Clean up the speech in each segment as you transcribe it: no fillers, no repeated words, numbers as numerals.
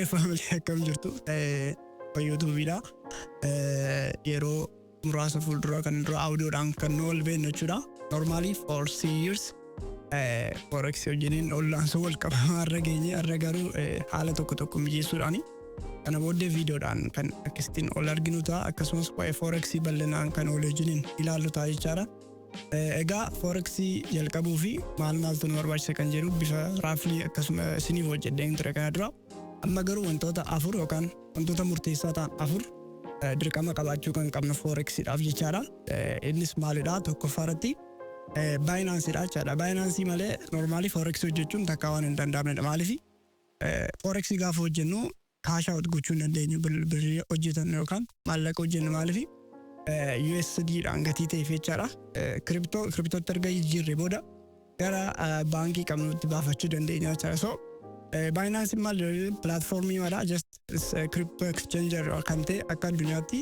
Hey family, akkam jirtu? YouTubeiidha. Yeroo muraasa fuuldura kan dura audiodhaan kan nu ol beennu jechuudha. Normally for 3 years forex wajjiniin ollaansoo wal qabamaa irra geenye. Har'a garuu haala tokko tokko mijeessuudhaani kana booddee viidiyoodhaan kan akkasittiin ol arginu ta'a, akkasumas waa'ee forexii bal'inaan kan ol wajjiniin ilaallu ta'a jechaadha. Egaa forexii jalqabuu fi maal maaltu nu barbaachisa kan jedhu bifa roughly akkasuma isiniif hojjedheen ture kana dura. Amma garuu wantoota afur yookaan wantoota murteessaa ta'an afur dirqama qabaachuu kan qabnu forexiidhaaf jechaadha. Innis maalidha? Tokkoffaa irratti Binanceiidha jechaadha. Binance malee normally forexii hojjechuun takkaa waan hin danda'amnedha. Maaliif? Forexii gaafa hojjennu cash out gochuu hin dandeenyu birrii hojjetan yookaan maallaqa hojjennu. Maaliif? USD dhaan gatii ta'eef jechaadha. Crypto cryptotti erga jijjiirre booda gara baankii qabnutti baafachuu dandeenya jechaadha. So Binance maal platformii mala just crypto exchanger kan ta'e, akka addunyaatti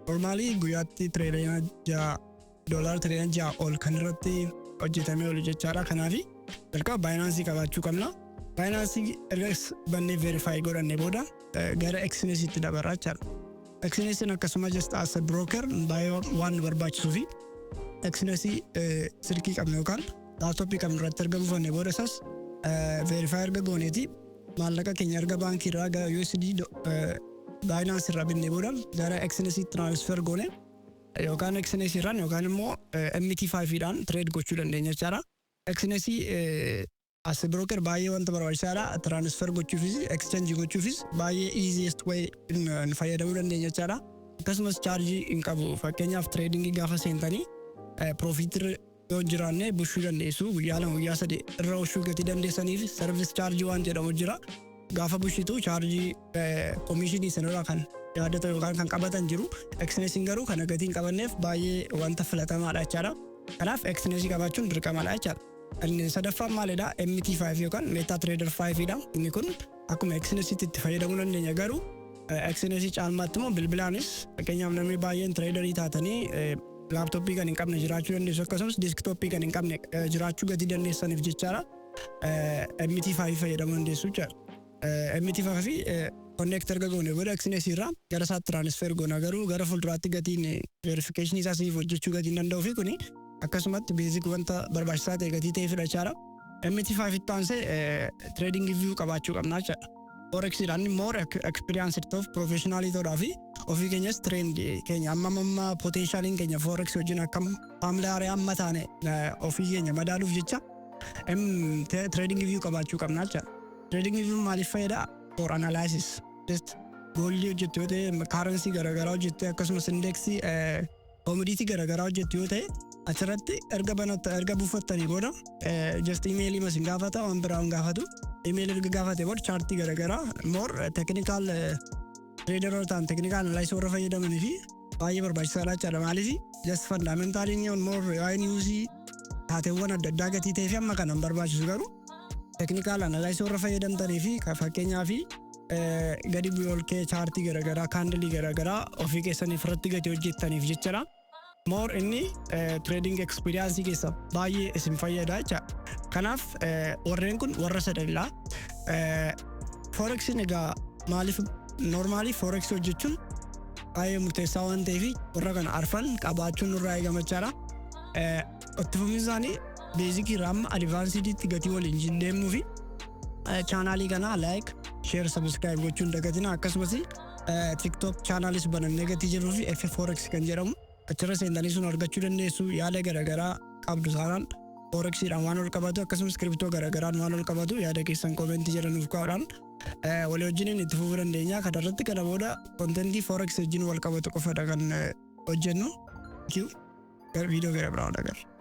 normally guyyaatti trillion 6, doolaara trillion 6 ol kan irratti hojjetamee oolu jechaadha. Kanaaf jalqaba Binance qabaachuu qabna. Binance erga bannee verify godhanne booda gara Exnessitti dabarra jechaadha. Exnessiin akkasuma just as a broker baay'ee waan nu barbaachisuu fi Exnessii silkii qabnu yookaan laptopii qabnu irratti erga buufanne booda, isas verify erga gooneeti, maallaqa keenya erga baankii irraa gara USD Binance irraa binne booda gara Exnessii transfer goone yookaan Exnessii irraan yookaan immoo MT5 dhaan trade gochuu dandeenya jechaadha. Exnessii as broker baay'ee wanta barbaachisaadha. Transfer gochuufis, exchange gochuufis baay'ee easiest way in fayyadamuu dandeenya jechaadha. Akkasumas chargeii hin qabu. Fakkeenyaaf, tradingii gaafa seentanii profit yoo jiraanne bushuu dandeessu. Guyyaa 2, guyyaa 3 irra oolchuu gatii dandeessaniif service chargeii waan jedhamu jira. Gaafa bushitu chargeii commissionii sanarraa kan yaadatan yookaan kan qabatan jiru. Exnessiin garuu kana gatii hin qabanneef baay'ee wanta filatamaadha jechaadha. Kanaaf Exnessii qabaachuun dirqamadha jechaadha. Inni sadaffaan maalidha? MT5 yookaan MetaTrader 5 dha. Inni kun akkuma Exnessiitti itti fayyadamuu dandeenya, garuu Exnessii caalmaatti immoo bilbilaanis, fakkeenyaaf, namni baay'een traderii taatanii laptopii kan hin qabne jiraachuu dandeessu, akkasumas desktopii kan hin qabne jiraachuu gatii dandeessaniif jechaadha. MT5 fayyadamuu dandeessu jechaadha. MT5 connect erga goone booda Exnessii irraa gara isaatti transfer goona, garuu gara fuulduraatti gatiin verification isaa siif hojjechuu gatiin danda'uu fi kuni akkasumatti basic wanta barbaachisaa ta'e gatii ta'e fudhachaadha. MT5 itti aansee TradingView qabaachuu qabna jechaadha. Forexiidhaan more experience ta'uuf, professionalii ta'uudhaa fi ofii keenyas trend keenya amma amma potentialiin keenya forex wajjin akkam familiarii amma taane ofii keenya madaaluuf jecha TradingView qabaachuu qabna jechaadha. TradingView maaliif fayyada? For analysis. Just goldii hojjettu yoo ta'e, currency garaagaraa hojjette, akkasumas indexii commodity garaagaraa hojjettu yoo ta'e, achirratti erga banatta, erga buufattanii booda just emailii mas hin gaafata, waan biraa hin gaafatu. Emailii erga gaafate booda chartii garaagaraa more technical trader ta'an, technical analysis warra fayyadamanii fi baay'ee barbaachisaadha jechaadha. Maaliif? Just fundamentaliin more waa'ee newsii, taateewwan adda addaa gatii ta'ee fi amma kana hin barbaachisu, garuu technical analysis warra fayyadamtanii fi fakkeenyaa fi gadi bu'ee ol ka'ee chartii garaagaraa, candleii garaagaraa ofii keessaniif irratti gatii hojjettaniif jechaadha. More inni trading experience keessa baay'ee isin fayyada jecha. Kanaaf warreen kun warra sadanidha. Forexiin egaa maaliif normally forex hojjechuun baay'ee murteessaa waan ta'eef warra kana arfan qabaachuun nurraa eegama jechaadha. Itti fufiinsa isaanii basicii irraa amma advancediitti gatii waliin deemnuu fi channelii kana like, share, subscribe gochuun dagatina. Akkasumas TikTok channelis banannee gatii jirruu fi F Forex kan jedhamu achirra seentanii sun argachuu dandeessu. Yaada garaagaraa qabdu taanaan, forexiidhaan waan ol qabatu, akkasumas crypto garaagaraan waan ol qabatu, yaada keessan commentii jedhanuuf kaa'uudhaan walii wajjiniin itti fufuu dandeenya. Kanarratti kana booda contentii forex wajjin wal qabatu qofadha kan hojjennu. Viidiyoo gara biraa agarra.